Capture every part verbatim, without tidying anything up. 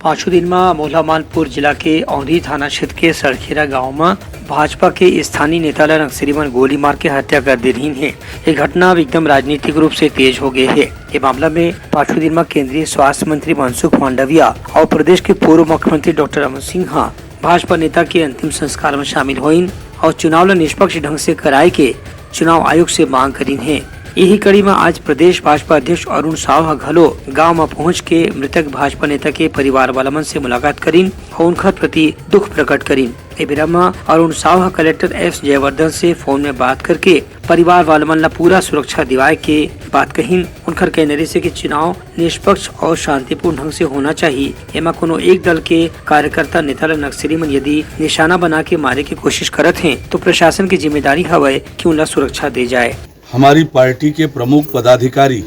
पाछू दिन म मोहला मानपुर जिला के औंधी थाना क्षेत्र के सड़खेरा गांव म भाजपा के स्थानीय नेता ल नक्सली मन गोली मार के हत्या कर दे रहिन हे। ये घटना अब एकदम राजनीतिक रूप से तेज हो गए हे। ये मामला में पाछू दिन म केंद्रीय स्वास्थ्य मंत्री मनसुख मांडविया और प्रदेश के पूर्व मुख्यमंत्री डॉक्टर रमन सिंह ह भाजपा नेता के अंतिम संस्कार में शामिल होइन और चुनाव ल निष्पक्ष ढंग से कराए के चुनाव आयोग से मांग करिन हे। यही कड़ी म आज प्रदेश भाजपा अध्यक्ष अरुण साव ह घलो गांव म पहुंच के मृतक भाजपा नेता के परिवार वाला मन से मुलाकात करिन और उनकर प्रति दुख प्रकट करिन। ए बेरा म अरुण साव ह कलेक्टर एस जयवर्धन से फोन में बात करके परिवार वाला मन ला पूरा सुरक्षा दिवाए के बात कहिन। उनकर कहना रहिस हे कि चुनाव निष्पक्ष और शांतिपूर्ण ढंग से होना चाहिए। एमा कोनो एक दल के कार्यकर्ता नेता ला नक्सली मन यदि निशाना बना के मारे के कोशिश करत हें, तो प्रशासन की जिम्मेदारी हवय कि उनला सुरक्षा दे जाए। हमारी पार्टी के प्रमुख पदाधिकारी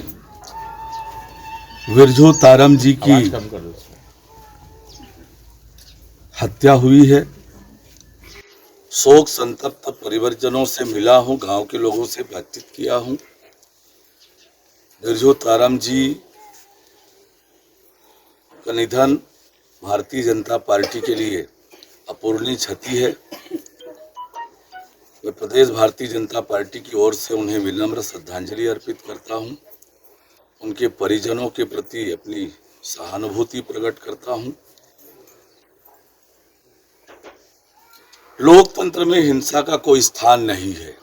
विरजू तारम जी की हत्या हुई है। शोक संतप्त परिवारजनों से मिला हूं, गांव के लोगों से बातचीत किया हूं। बिरजू तारम जी का निधन भारतीय जनता पार्टी के लिए अपूरणीय क्षति है। मैं प्रदेश भारतीय जनता पार्टी की ओर से उन्हें विनम्र श्रद्धांजलि अर्पित करता हूं, उनके परिजनों के प्रति अपनी सहानुभूति प्रकट करता हूं। लोकतंत्र में हिंसा का कोई स्थान नहीं है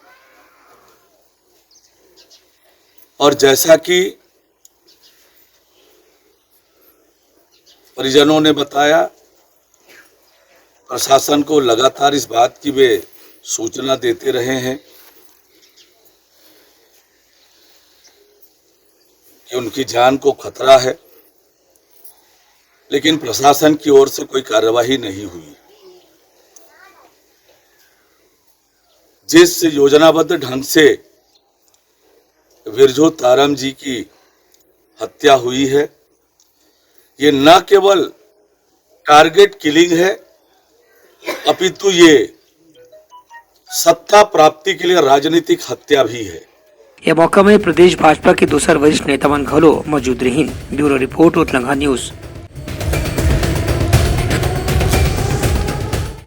और जैसा कि परिजनों ने बताया, प्रशासन को लगातार इस बात की वे सूचना देते रहे हैं कि उनकी जान को खतरा है, लेकिन प्रशासन की ओर से कोई कार्यवाही नहीं हुई। जिस योजनाबद्ध ढंग से विरजू तारम जी की हत्या हुई है, ये न केवल टारगेट किलिंग है, अपितु ये सत्ता प्राप्ति के लिए राजनीतिक हत्या भी है। यह मौका में प्रदेश भाजपा के दूसर वरिष्ठ नेता मन घलो मौजूद रहिन। Bureau report, Utlanga news.